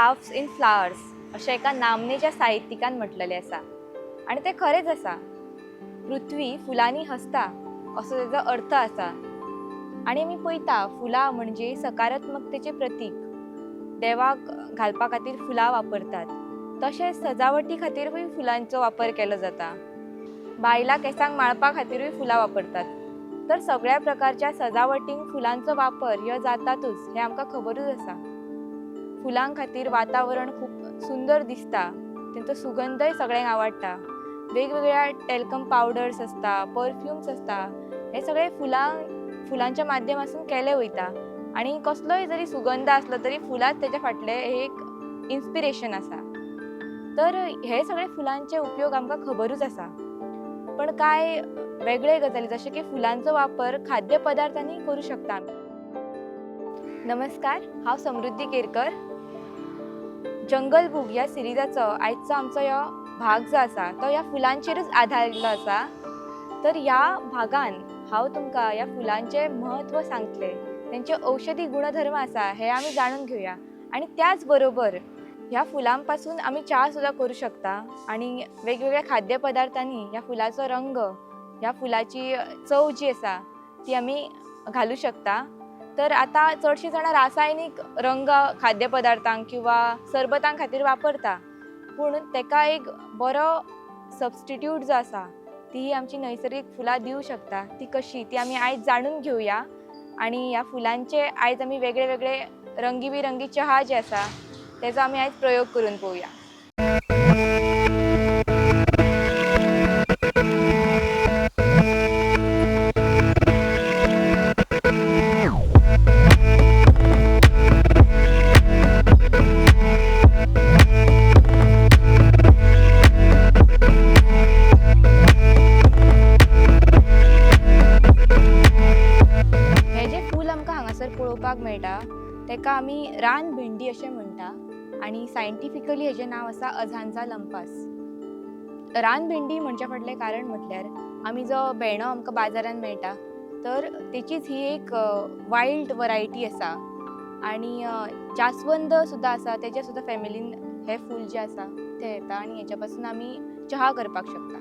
Laughs in flowers अशें एका नामनेच्या साहित्यिकान म्हटलेलें आसा आनी तें खरेंच आसा. पृथ्वी फुलांनी हसता असो तेजो अर्थ आसा. आनी आमी पळयता फुलां म्हणजे सकारात्मकतेचें प्रतीक. देवाक घालपा खातीर फुलां वापरतात, तशेंच सजावटी खातीरूय फुलांचो वापर केलो जाता. बायलां केंसांक माळपा खातीरूय फुलां वापरतात. तर सगळ्या प्रकारच्या सजावटींक फुलांचो वापर ह्यो जातातूच हें आमकां खबरूच आसा. फुलां खातीर वातावरण खूब सुंदर दिसता, तेंचो सुगंधय सगळ्यांक आवडटा. वेगवेगळ्या टॅल्कम पावडर्स आसता, परफ्युम्स आसता, हे सगळे फुलांच्या माध्यमासून केले वयता. आनी कसलोय जरी सुगंध आसलो तरी फुलांच तेच्या फाटलें एक इन्स्पिरेशन आसा. तर हे सगळे फुलांचे उपयोग आमकां खबरूच आसा. पण कांय वेगळे गजाली जशे की फुलांचो वापर खाद्य पदार्थांनी करूं शकता आमी. नमस्कार, हांव समृद्धी केरकर. जंगल बूक ह्या सिरिजाचो आयचो आमचो ह्यो भाग जो आसा तो ह्या फुलांचेरूच आदारिल्लो आसा. तर ह्या भागान हांव तुमकां ह्या फुलांचें म्हत्व सांगतलें, तेंचे औषधी गुणधर्म आसा हे आमी जाणून घेवया. आनी त्याच बरोबर ह्या फुलां पासून आमी च्या सुद्दां करूं शकता आनी वेगवेगळ्या खाद्य पदार्थांनी ह्या फुलाचो रंग, ह्या फुलाची चव जी आसा ती आमी घालूं शकता. तर आतां चडशीं जाणां रासायनीक रंग खाद्य पदार्थांक किंवा सरबतां खातीर वापरता, पूण तेका एक बरो सबस्टिट्यूट जो आसा ती ही आमची नैसर्गीक फुलां दिवं शकता. ती कशी ती आमी आयज जाणून घेवया. आनी ह्या फुलांचे आयज आमी वेगळे वेगळे रंगी बिरंगी चहा जे आसा तेजो आमी आयज प्रयोग करून पळोवया. हें जें फूल आमकां हांगासर पळोवपाक मेळटा तेका आमी रान भेंडी अशें म्हणटा आनी सायंटिफिकली हेजें नांव आसा अझांजा लंपास. रान भेंडी म्हणच्या फाटलें कारण म्हटल्यार आमी जो भेंडो आमकां बाजारान मेळटा तर तेचीच ही एक वायल्ड वरायटी आसा. आनी जास्वंद सुद्दां आसा, तेज्या सुद्दां फॅमिलीन हें फूल जें आसा तें येता आनी हेच्या पासून आमी चहा करपाक शकता.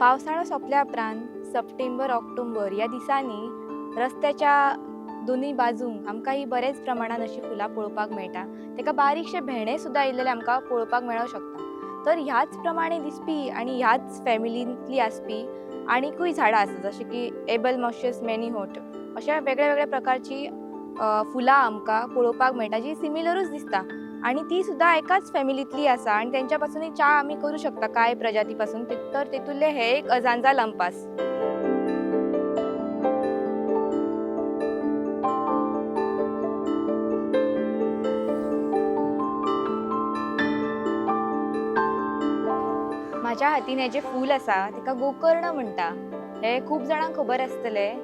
पावसाळो सोंपल्या उपरांत सप्टेंबर ऑक्टोबर ह्या दिसांनी रस्त्याच्या दोनूय बाजूंक आमकां ही बरेच प्रमाणान अशीं फुलां पळोवपाक मेळटा. तेका बारीकशे भेंडे सुद्दां आयिल्ले आमकां पळोवपाक मेळोंक शकता. तर ह्याच प्रमाणे दिसपी आनी ह्याच फॅमिलींतली आसपी आनिकूय झाडां आसा, जशें की एबल मॉशियस मॅनीहोट अशा वेगळ्या वेगळ्या प्रकारची फुलां आमकां पळोवपाक मेळटा जी सिमिलरूच दिसता आनी ती सुद्दां एकाच फॅमिलींतली आसा आनी तेंच्या पासूनय च्या आमी करूं शकता कांय प्रजाती पासून. तर तेतूंतलें हें एक अजांजा लंपास. म्हाज्या हातीन हें जें फूल आसा तेका गोकर्ण म्हणटा. हें खूब जाणांक खबर आसतलें.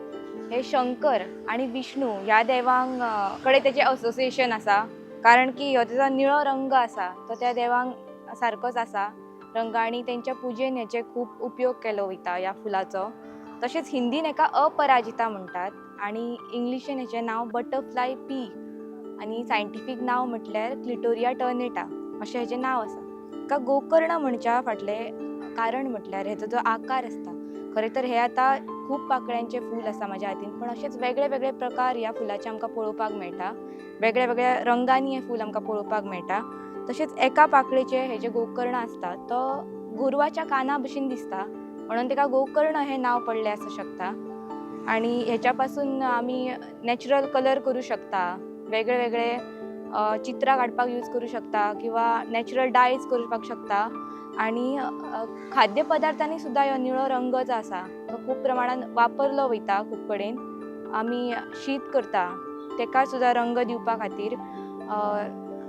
हे शंकर आनी विष्णू ह्या देवांक कडेन तेचें असोसिएशन आसा, कारण की हो तेजो निळो रंग आसा तो त्या देवांक सारकोच आसा रंग आनी तेंच्या पुजेन हेचे खूब उपयोग केलो वयता ह्या फुलाचो. तशेंच हिंदीन हेका अपराजिता म्हणटात आनी इंग्लिशीन हेचें नांव बटरफ्लाय पी आनी सायंटिफीक नांव म्हटल्यार क्लिटोरिया टर्नेटा अशें हेचें नांव आसा. हेका गोकर्ण म्हणच्या फाटलें कारण म्हटल्यार हेजो जो आकार आसता, खरें तर हें आतां खूब पाकळ्यांचें फूल आसा म्हाज्या हातीन, पूण अशेंच वेगळे वेगळे प्रकार ह्या फुलाचे आमकां पळोवपाक मेळटा. वेगळ्या वेगळ्या रंगांनी हें फूल आमकां पळोवपाक मेळटा. तशेंच एका पाकळेचें हें जें गोकर्ण आसता तो गोरवाच्या काना भशेन दिसता, म्हणून तेका गोकर्ण हें नांव पडलें आसूं शकता. आनी हेच्या पासून आमी नॅचरल कलर करूं शकता, वेगळे वेगळे चित्रां काडपाक यूज करूं शकता किंवा नॅचरल डायज करपाक शकता. आनी खाद्य पदार्थांनी सुद्दां ह्यो निळो रंग जो आसा तो खूब प्रमाणान वापरलो वयता. खूब कडेन आमी शीत करता तेका सुद्दां रंग दिवपा खातीर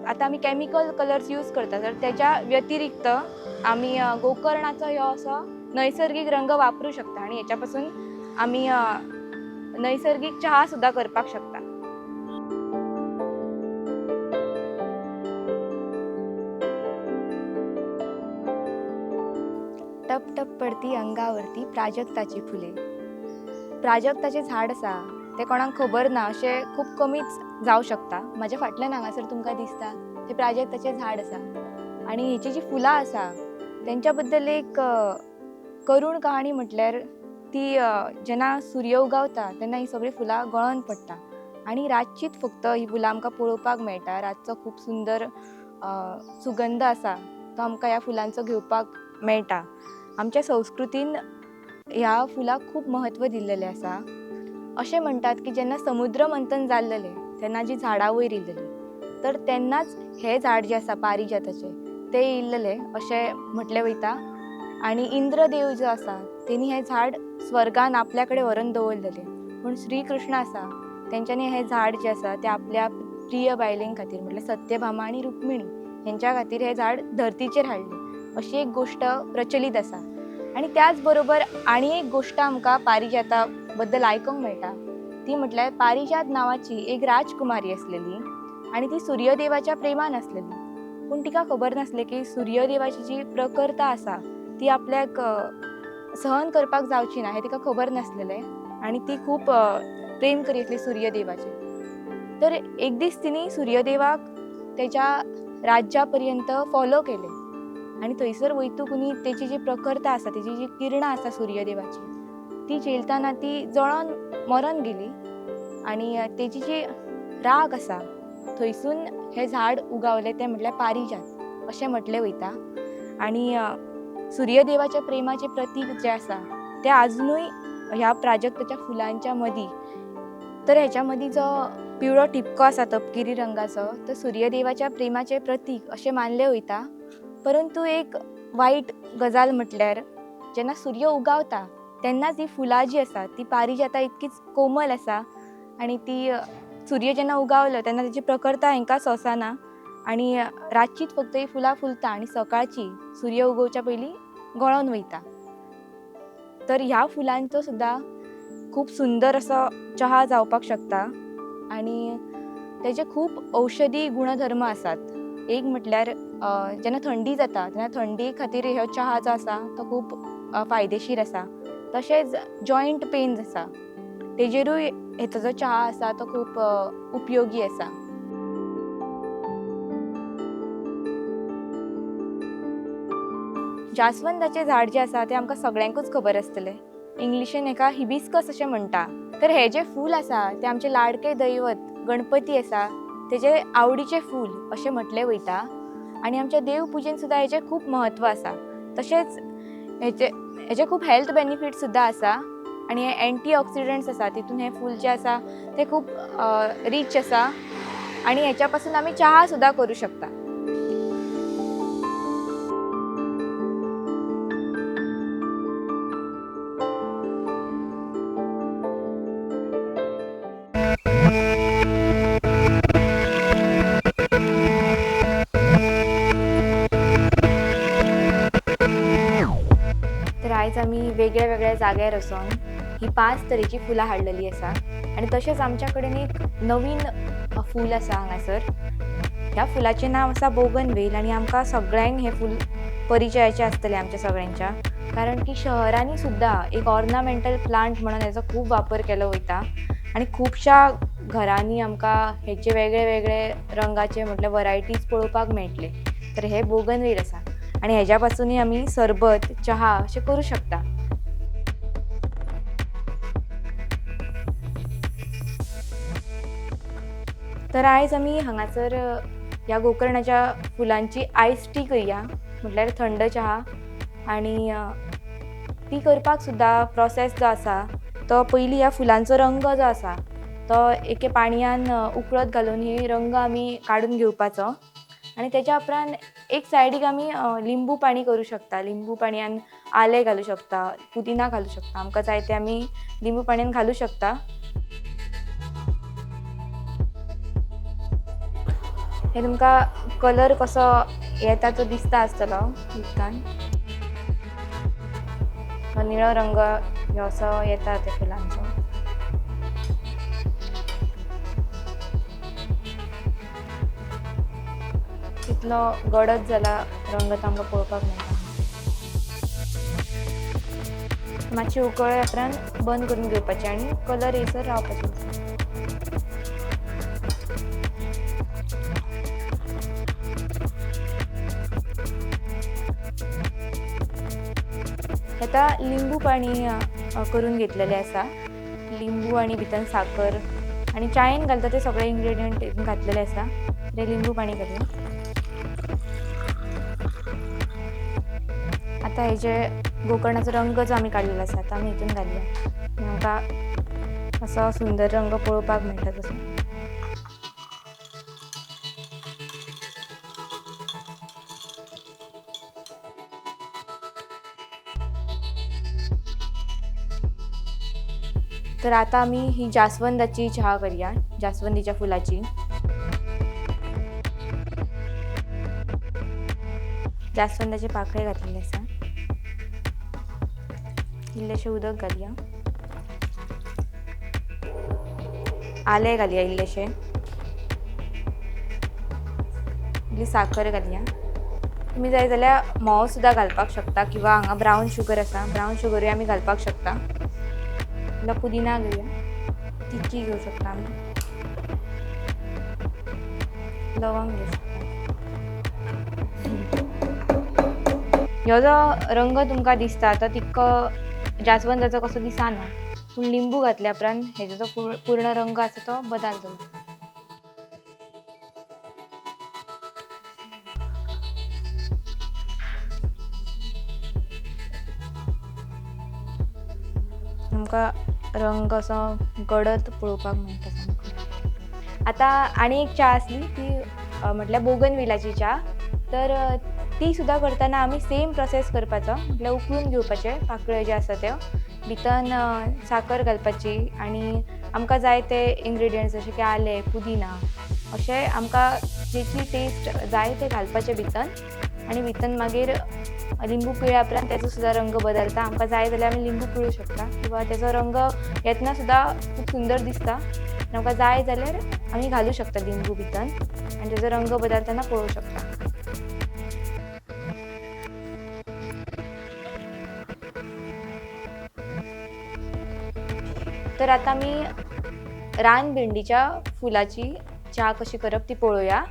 आतां आमी केमिकल कलर्स यूज करता, तर तेच्या व्यतिरिक्त आमी गोकर्णाचो ह्यो असो नैसर्गीक रंग वापरूं शकता आनी हेच्या पासून आमी नैसर्गीक चहा सुद्दां करपाक शकता. टप टप पडती अंगावरती प्राजक्ताची फुले. प्राजक्ताचें झाड आसा तें कोणाक खबर ना अशें खूब कमीच जावं शकता. म्हाज्या फाटल्यान हांगासर तुमकां दिसता तें प्राजक्ताचें झाड आसा आनी हेची जी फुलां आसा तेंच्या बद्दल एक करूण कहाणी म्हटल्यार ती जेन्ना सूर्य उगावता तेन्ना ही सगळीं फुलां गळोन पडटा आनी रातचीच फक्त ही फुलां आमकां पळोवपाक मेळटा. रातचो खूब सुंदर सुगंध आसा तो आमकां ह्या फुलांचो घेवपाक मेळटा. आमच्या संस्कृतीन ह्या फुलाक खूब म्हत्व दिल्लेलें आसा. अशें म्हणटात की जेन्ना समुद्र मंथन जाल्लेलें तेन्ना जी झाडां वयर येयलेली तर तेन्नाच हें झाड जें आसा पारिजाताचें तें येयल्लेलें अशें म्हटलें वयता. आनी इंद्रदेव जो आसा तेणी हें झाड स्वर्गान आपल्या कडेन व्हरून दवरलेलें, पूण श्री कृष्ण आसा तेंच्यांनी हें झाड जें आसा तें आपल्या प्रिय बायलें खातीर म्हटल्यार सत्यभामा आनी रुक्मिणी हेंच्या खातीर हें झाड धरतीचेर हाडलें अशी एक गोश्ट प्रचलीत आसा. आनी त्याच बरोबर आनी एक गोश्ट आमकां पारिजाता बद्दल आयकूंक मेळटा ती म्हटल्यार पारिजात नांवाची एक राजकुमारी आसलेली आनी ती सुर्यदेवाच्या प्रेमान आसलेली, पूण तिका खबर नासलें की सुर्यदेवाची जी प्रखरता आसा ती आपल्याक सहन करपाक जावची ना हें तिका खबर नासलेलें आनी ती खूब प्रेम करी आसली सुर्यदेवाचें. तर एक दीस तिणी सुर्यदेवाक तेच्या राज्या पर्यंत फॉलो केलें आनी थंयसर वयतकूनी तेची जी प्रखरता आसा, तेची जी किरणां आसा सुर्यदेवाची ती झेलतना ती जळोन मरोन गेली आनी तेची जी राग आसा थंयसून हें झाड उगावलें तें म्हटल्यार पारिजात अशें म्हटलें वयता. आनी सुर्यदेवाच्या प्रेमाचें प्रतीक जें आसा तें आजुनूय ह्या प्राजक्ताच्या फुलांच्या मदीं, तर हेच्या मदीं जो पिवळो टिपको आसा तपकिरी रंगाचो तो सुर्यदेवाच्या प्रेमाचें प्रतीक अशें मानलें वयता. परंतु एक वायट गजाल म्हटल्यार जेन्ना सूर्य उगावता तेन्नाच ही फुलां जी आसा ती पारिजाता इतकीच कोमल आसा आनी ती सूर्य जेन्ना उगावलो तेन्ना तेची प्रखरता हेंकां सोंसना आनी रातचीच फक्त ही फुलां फुलता आनी सकाळची सूर्य उगोवच्या पयलीं गळोन वयता. तर ह्या फुलांचो सुद्दां खूब सुंदर असो चहा जावपाक शकता आनी तेजे खूब औषधी गुणधर्म आसात. एक म्हटल्यार जेन्ना थंडी जाता तेन्ना थंडी खातीर हो चहा जो आसा तो खूब फायदेशीर आसा. तशेंच जॉयंट पेन्स आसा तेजेरूय हेचो जो चहा आसा तो खूब उपयोगी आसा. जास्वंदाचें झाड जें आसा तें आमकां सगळ्यांकूच खबर आसतलें. इंग्लिशीन हेका हिबिस्कस अशें म्हणटा. तर हें जें फूल आसा तें आमचें लाडकें दैवत गणपती आसा तेजें आवडीचें फूल अशें म्हटलें वयता आनी आमच्या देव पुजेन सुद्दां हेचें खूब म्हत्व आसा. तशेंच हेचे खूब हेल्थ बेनिफीट सुद्दां आसा आनी हे एंटी ऑक्सिडंट्स आसा तितून हें फूल जें आसा तें खूब रीच आसा आनी हेच्या पासून आमी चहा सुद्दां करूं शकता. तर आयज आमी वेगळ्या वेगळ्या जाग्यार वचोन ही 5 तरेची फुलां हाडलेली आसा आनी तशेंच आमच्या कडेन एक नवीन फूल आसा हांगासर. ह्या फुलाचें नांव आसा बोगनवेल आनी आमकां सगळ्यांक हें फूल परिचयाचें आसतलें आमच्या सगळ्यांच्या, कारण की शहरांनी सुद्दां एक ऑर्नामेंटल प्लांट म्हणून हेचो खूब वापर केलो वयता आनी खुबश्या घरांनी आमकां हेचे वेगळे वेगळे रंगाचे म्हटल्यार वरायटीज पळोवपाक मेळटले. तर हे बोगनवेल आसा आनी हेज्या पासूनय आमी सरबत, चहा अशें करूं शकता. तर आयज आमी हांगासर ह्या गोकर्णाच्या फुलांची आयस टी करया, म्हटल्यार थंड चहा. आनी ती करपाक सुद्दां प्रोसेस जो आसा तो पयलीं ह्या फुलांचो रंग जो आसा तो एके पाणयान उकळत घालून ही रंग आमी काडून घेवपाचो आनी तेच्या उपरांत एक सायडीक आमी लिंबू पाणी करूं शकता. लिंबू पाणयान आलें घालूं शकता, पुदिना घालूं शकता, आमकां जाय तें आमी लिंबू पाणयान घालूं शकता. हे तुमकां कलर कसो येता तो दिसता आसतलो उदकान. हो निळो रंग हो असो येता त्या फुलांचो. तितलो गडद जाला रंग तो आमकां पळोवपाक मेळटा. मातशी उकळ्या उपरांत बंद करून घेवपाची आनी कलर येयसर रावपाचो. आतां लिंबू पाणी करून घेतलेलें आसा. लिंबू आनी भितर साकर आनी चायेन घालता ते सगळे इन्ग्रेडियंट घातलेले आसा. ते लिंबू पाणी घालया. आतां हेजे गोकर्णाचो रंग जो आमी काडलेलो आसा तो आमी हितून घालया. आमकां असो सुंदर रंग पळोवपाक मेळटा तसो. तर आता आमी ही जास्वंदाची चहा करया, जास्वंदीच्या फुलाची. जास्वंदाचे पाकळे घातलेले आसा. इल्लेशें उदक घालया, आलें घालया इल्लेशें, इल्ली साखर घालया. तुमी जाय जाल्यार म्होंव सुद्दां घालपाक शकता किंवा हांगा ब्रावन शुगर आसा, ब्रावन शुगरूय आमी घालपाक शकता. इल्लो पुदिना घेवया, तिखी घेवं शकता आमी, लवंग घेवं शकता. ह्यो जो रंग तुमकां दिसता तो तितको जास्वंदाचो कसो दिसना, पूण लिंबू घातल्या उपरांत हेजो जो पूर्ण रंग आसा तो बदलतलो. आमकां रंग असो गडद पळोवपाक मेळटा सामको. आतां आनी एक च्या आसली ती म्हटल्यार बोगनविलाची च्या. तर ती सुद्दां करतना आमी सेम प्रोसेस करपाचो, म्हटल्यार उकळून घेवपाचे पाकळ्यो ज्यो आसा त्यो, भितर साकर घालपाची आनी आमकां जाय ते इन्ग्रेडियंट्स जशे की आलें, पुदिना अशें आमकां जेची टेस्ट जाय ते घालपाचे भितर. आनी भितर मागीर लिंबू पिळ्या उपरांत तेजो सुद्दां रंग बदलता. आमकां जाय जाल्यार आमी लिंबू पिळूं शकता किंवा तेजो रंग येतना सुद्दां खूब सुंदर दिसता. आनी आमकां जाय जाल्यार आमी घालूं शकता लिंबू भितर आनी तेजो रंग बदलतना पळोवंक शकता. तर आतां आमी रान भेंडीच्या फुलाची च्या कशी करप ती पळोवया.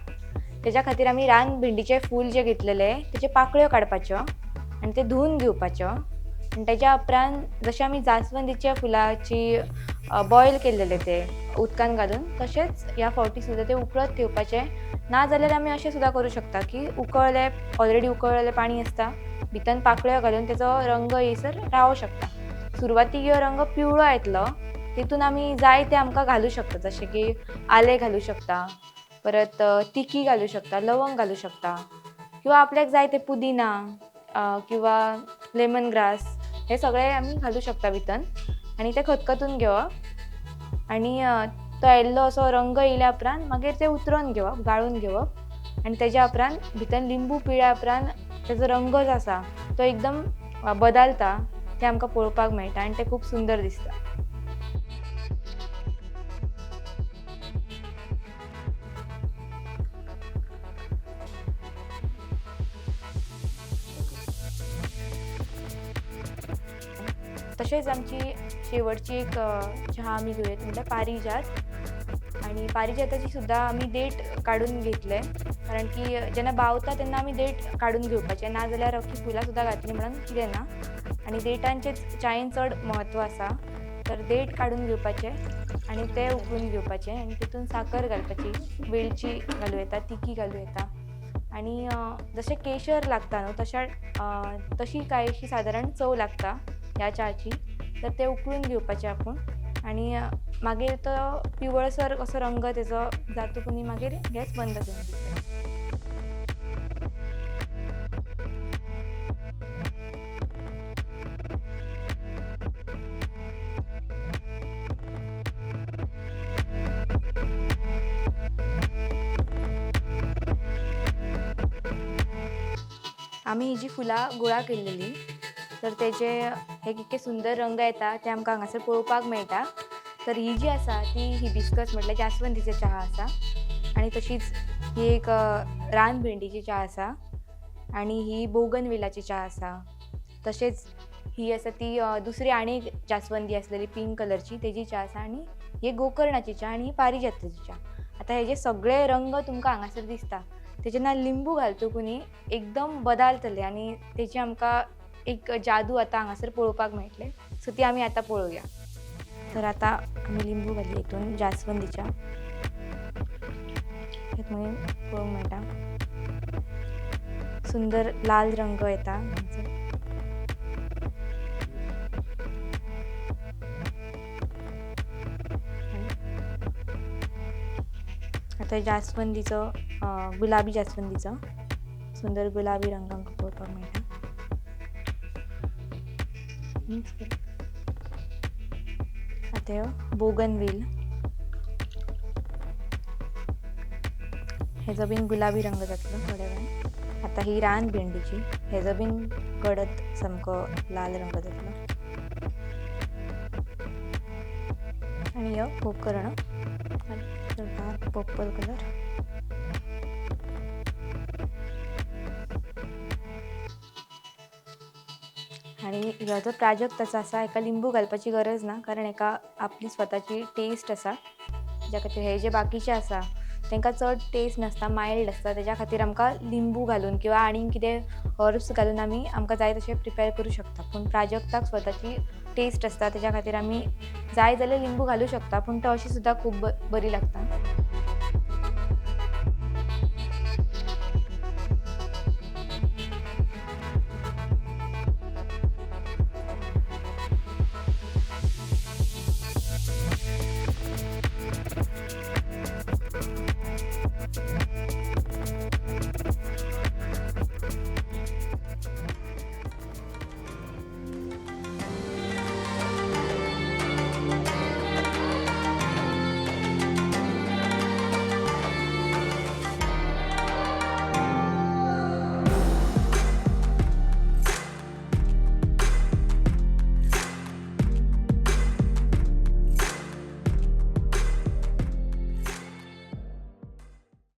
तेज्या खातीर आमी रान भेंडीचें फूल जें घेतलेलें तेचे पाकळ्यो काडपाच्यो आनी ते धुवन घेवपाच्यो. आनी तेज्या उपरांत जशें आमी जास्वंदीच्या फुलाची बॉयल केल्लेले ते उदकान घालून, तशेंच ह्या फावटी सुद्दां ते उकळत ठेवपाचें. ना जाल्यार आमी अशें सुद्दां करूं शकता की उकळ्ळे ऑलरेडी उकळलेलें पाणी आसता, भितर पाकळ्यो घालून तेजो रंग येयसर रावंक शकता. सुरवातीक ह्यो रंग पिवळो येतलो, तितून आमी जाय ते आमकां घालूं शकता, जशें की आलें घालूं शकता, परत तिखी घालूं शकता, लवंग घालूं शकता किंवा आपल्याक जाय ते पुदिना किंवा लेमन ग्रास हे सगळे आमी घालूं शकता भितर. आनी ते खतखतून घेवप आनी तो येल्लो असो रंग येयल्या उपरांत मागीर ते उतरोवन घेवप, गाळून घेवप. आनी तेज्या उपरांत भितर लिंबू पिळ्या उपरांत तेजो रंग जो आसा तो एकदम बदलता, ते आमकां पळोवपाक मेळटा आनी ते खूब सुंदर दिसता. तशेंच आमची शेवटची एक च्या आमी घेवया म्हटल्यार पारिजात. आनी पारिजाताची सुद्दां आमी देठ काडून घेतले, कारण की जेन्ना बावता तेन्ना आमी देठ काडून घेवपाचें, ना जाल्यार अख्खी फुलां सुद्दां घातली म्हणून कितें ना. आनी देठांचेच च्यायेन चड म्हत्व आसा, तर देठ काडून घेवपाचें आनी ते उकळून घेवपाचें आनी तितून साकर घालपाची, वेलची घालूं येता, तिखी घालूं येता. आनी जशें केशर लागता न्हू तशी कांयशी सादारण चव लागता ह्या च्याची. तर ते उकळून घेवपाचें आपूण आनी मागीर तो पिवळसर असो रंग तेजो जातकूच मागीर गॅस बंद करून दिवपाचो. आमी ही जी फुलां गोळा केल्लेली तर तेजे हे कितके सुंदर रंग येता ते आमकां हांगासर पळोवपाक मेळटा. तर ही जी आसा ती हिबिस्कस म्हटल्यार जास्वंदीची च्या आसा. आनी तशीच ही एक रान भेंडीची च्या आसा आनी ही बोगनविलाची च्या आसा. तशेंच ही आसा ती दुसरी आनी एक जास्वंदी आसलेली पिंक कलरची तेजी च्या आसा आनी ही गोकर्णाची च्या आनी ही पारिजाताची च्या. आतां हेजे सगळे रंग तुमकां हांगासर दिसता. तेजे ना लिंबू घालतकूच न्ही एकदम बदलतले आनी तेजी आमकां एक जादू आतां हांगासर पळोवपाक मेळटलें. सो ती आमी आतां पळोवया. तर आतां आमी लिंबू घाली हितून जास्वंदीच्या, हें तुमी पळोवंक मेळटा सुंदर लाल रंग येता. आतां जास्वंदीचो गुलाबी जास्वंदीचो सुंदर गुलाबी रंग आमकां पळोवपाक मेळटा. आतां ह्यो बोगनवेल, हेजो बीन गुलाबी रंग जातलो थोड्या वेळान. आतां ही रान भेंडीची, हेजो बीन गडद सामको लाल रंग जातलो. आनी ह्यो गोकर्ण, डार्क पर्पल कलर. आनी ह्यो जो प्राजक्ताचो आसा हेका लिंबू घालपाची गरज ना, कारण हेका आपली स्वताची टेस्ट आसा. तेज्या खातीर हे जे बाकीचे आसा तांकां चड टेस्ट नासता, मायल्ड आसता. तेज्या खातीर आमकां लिंबू घालून किंवा आनीक कितें हर्ब्स घालून आमी आमकां जाय तशें प्रिपेर करूं शकता. पूण प्राजक्ताक स्वताची टेस्ट आसता, तेज्या खातीर आमी जाय जाल्यार लिंबू घालूं शकता, पूण तो अशी सुद्दां खूब बरी लागता.